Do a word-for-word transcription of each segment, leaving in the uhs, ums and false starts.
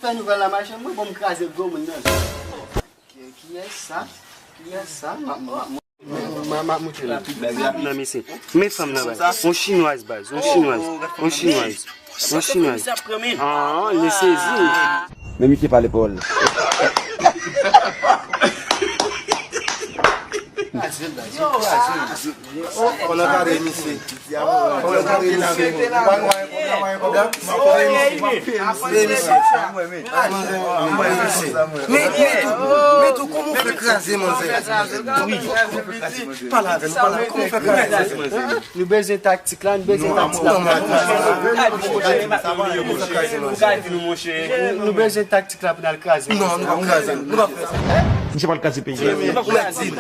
Fè nouvèl la mache, mwen bon m kraze gwo moun nan. Ki- Kiyès sa? Kiyès sa? M ap- m ap- m ap- m ap- m ap montre nou. Nan mesye. Men fanm nan bay. On chinwaz baz. On chinwaz. On chinwaz. On chinwaz. Ah, li sezi. Men misye pale pawòl. Kraze l baz. Yo, kraze l. Fò n ankadre misye. Fò n ankadre misye. Ou pa gen pwoblèm, ou pa gen pwoblèm. Fè misye. Fè misye. Men, men tou, men tou, kòman w fè kraze manzè? Wi. Pale avè m, pale avè m. Kòman w fè kraze? Nou bezwen taktik la, nou bezwen taktik la pou n al kraze manzè. Nou bezwen taktik la pou n al kraze manzè. Non, nou p ap kraze l. Nou p ap fè sa. Misye pral kraze peyi a. Ou mèt di l.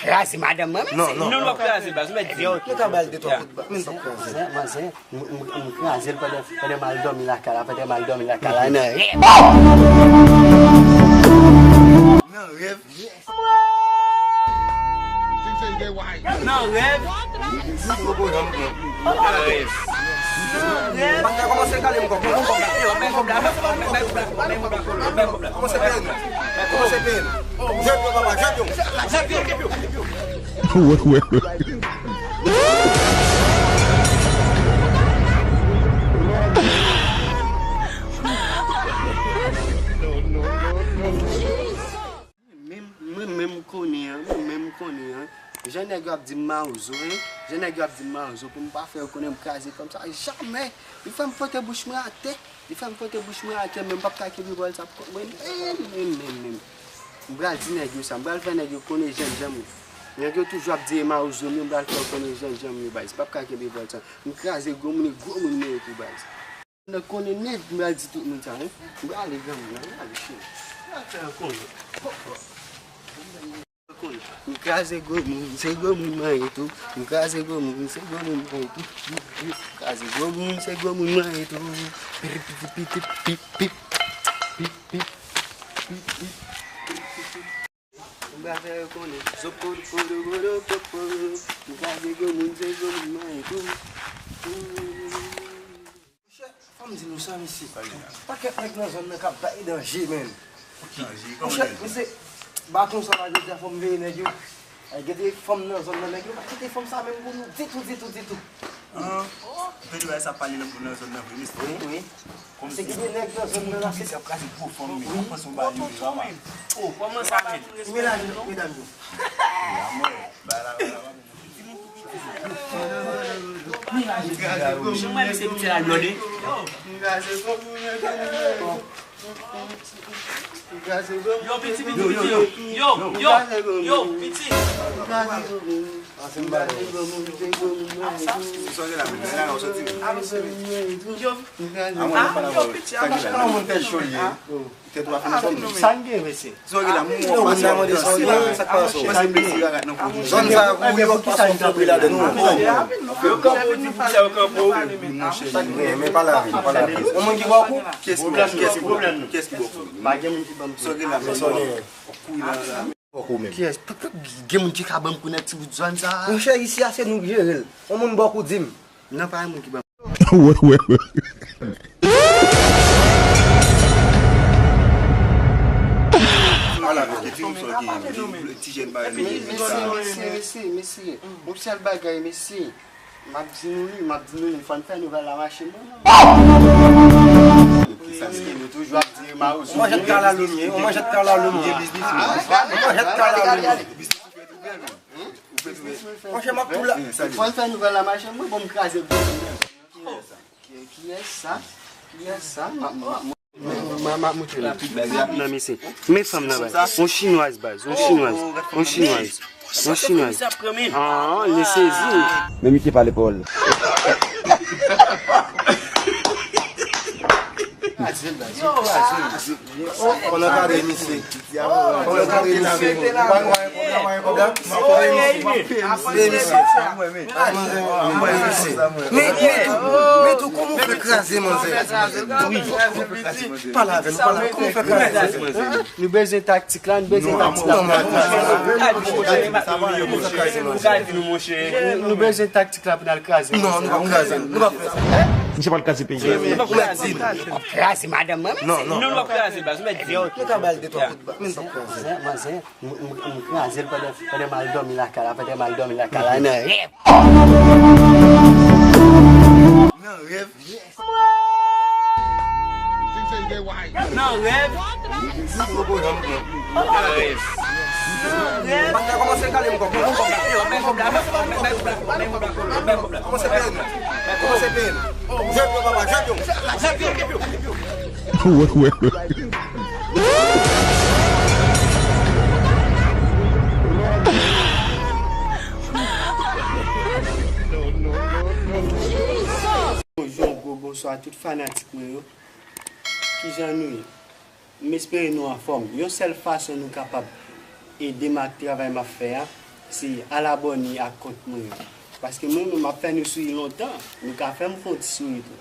Kraze madanm mwen. Non, non. Non, nou p ap kraze baz, ou mèt di l. Nou ka ba l de twa kout bal, men nou p ap kraze l. Manzè, manzè, m, m, m kraze l pandan, pandan m al dòmi lakay la, pandan m al dòmi lakay la, nan rèv. Nan rèv. Nan rèv. Nan rèv. Nan rèv. Kòmanse peye nou. Kòmanse peye nou. Jwèt yo, papa, jwèt yo. Jwèt yo. Menm, mwen menm m konnen an, mwen menm m konnen an. Jan nèg yo ap di m mawozo, en. Jan nèg yo ap di m mawozo, pou m pa fè yo konnen m kraze kòm sa. Jamè! Li fè m pote bouch mwen atè. Li fè m pote bouch mwen atè, men m p ap ka kenbe bòl sa pou kont mwen. Menm, menm, menm, menm. M pral di nèg yo sa. M pral fè nèg yo konnen jènjanm yo. Nèg yo toujou ap di e mawozo m yo, m pral fè yo konnen jènjanm yo, baz. M p ap ka kenbe bòl sa. M kraze gwo moun, e gwo moun mwen ye tou, baz. Nan konnen nèt, m pral di tout moun sa, wi. M prale granmoun nan, m prale cheri. M prale fè l konnen. Konnen. M kraze gwo moun, se gwo moun mwen ye tou. M kraze gwo moun, se gwo moun mwen ye tou. M kraze gwo moun, se gwo moun mwen ye tou. Pip, pip, pip, pip, pip, pip, pip, pip, pip. M pral fè yo konnen. Zopo, dopo, dopo, dopo, dopo. M kraze gwo moun, se gwo moun mwen ye tou. Monchè, fò m di nou sa, mesye. Pakèt nèg nan zòn nan k ap bay danje, menn. Monchè, mesye, baton sa la, jodi a, fò m veye nèg yo. Ay, gen de fanm nan zòn nan, nèg yo pa kite fanm sa menm pou nou ditou, ditou, ditou. An, ou te di bagay sa pale nan, nan zòn nan vre, mesye. Wi, wi. Paske gen de nèg nan zòn nan la, se ap kraze gwo fanm, men ap panse yon bagay yo, papa. Oh, kòman sa, menn? Medam yo, medam yo. Bagay la, bagay la. Jan mwen se misye la blòde. Yo, piti, piti, piti, yo. Yo, yo, yo, piti. Yo. Ah, yo, piti, ah, sa k gen, mesye? Sa w gen la, moun w ap pase yon dans la, sa k pase w? Zòn sa a, pou w pase yon konpli ladan nou. Yo kanpe w, ti poukisa yo kanpe w? Monchè, men, men pa lave, men pa lave. Yon moun ki bò kou? Kiyès ki bò kou? Kiyès ki bò kou? Kiyès ki bò kou? Pa gen moun ki ban m kou. Sa w gen la, men sa w gen? Kou la. Bò kou menm. Kiyès? Gen moun ki ka ban m kou nan ti bout zòn sa a? Monchè, isi a se nou k jere l. Yon moun bò kou di m. Non, pa yon moun ki ban m. Wè, wè, wè. Ala, paske di m sa w gen, ti jèn bagay nou gen sa. Mesye, mesye, mesye, mesye. Yon sèl bagay, mesye. M ap di nou li, m ap di nou li, fò n fè nouvèl la mache, non, non. Paske nou toujou ap di mawozo. Yon manjèt kalalou m ye, yon manjèt kalalou m ye. Yon manjèt kalalou m ye. Monchè, m ap tou la. Fò n fè nouvèl la mache, mwen bon m kraze gwo moun nan. Ki- Kiyès sa? Kiyès sa? M ap- m ap- m ap- m ap montre nou. Nan mesye. Men fanm nan baz. On chinwaz baz. On chinwaz. On chinwaz. On chinwaz. Ah, li sezi. Men misye pale pawòl. Kraze l baz. Yo, kraze l. Fò n ankadre misye. Fò n ankadre misye. Ou pa gen pwoblèm, ou pa gen pwoblèm. Peye misye. Peye misye. Men, men tou, men tou, kòman w fè kraze manzè? Wi. Pale avè m, pale avè m. Kòman w fè kraze manzè? Nou bezwen taktik la, nou bezwen taktik la. Nou bezwen taktik la pou n al kraze. Non, nou p ap kraze l. Nou p ap fè sa. Misye pral kraze peyi a. Ou mèt di l. Kraze madanm mwen. Non, non. Non, l ap kraze, baz. Ou mèt di l. Nou ka ba l de twa kout bal, men l p ap kraze. Manzè, manzè, m, m, m kraze l pandan, pandan m al dòmi lakay la, pandan m al dòmi lakay la, nan rèv. Nan rèv? Nan rèv? Nan rèv? Nan rèv? Kòmanse peye nou. Kòmanse peye nou. Jwe pye, papa, jwe pye. Jwe pye. Wè, wè, wè. Bonjou, gwo bonswa tout fanatik mwen yo. Kijan nou ye? M espere nou anfòm. Yon sèl fason nou kapab ede m ak travay m ap fè a, se al abòne ak kont mwen yo. Paske mwen menm m ap fè nou souri lontan, nou ka fè m fè yon ti souri tou.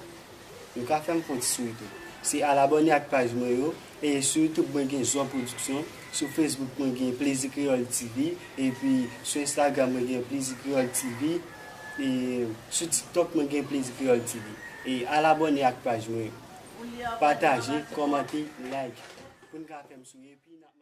Nou ka fè m fè yon ti souri tou. Se al abòne ak paj mwen yo. E sou YouTube mwen gen Zò Production, sou Facebook mwen gen Plezi Kreyòl T V, epi sou Instagram mwen gen Plezi Kreyòl T V, e sou TikTok mwen gen Plezi Kreyòl T V. E al abòne ak paj mwen yo. Pataje, kòmante, like. Pou n ka fè m souri, epi n ap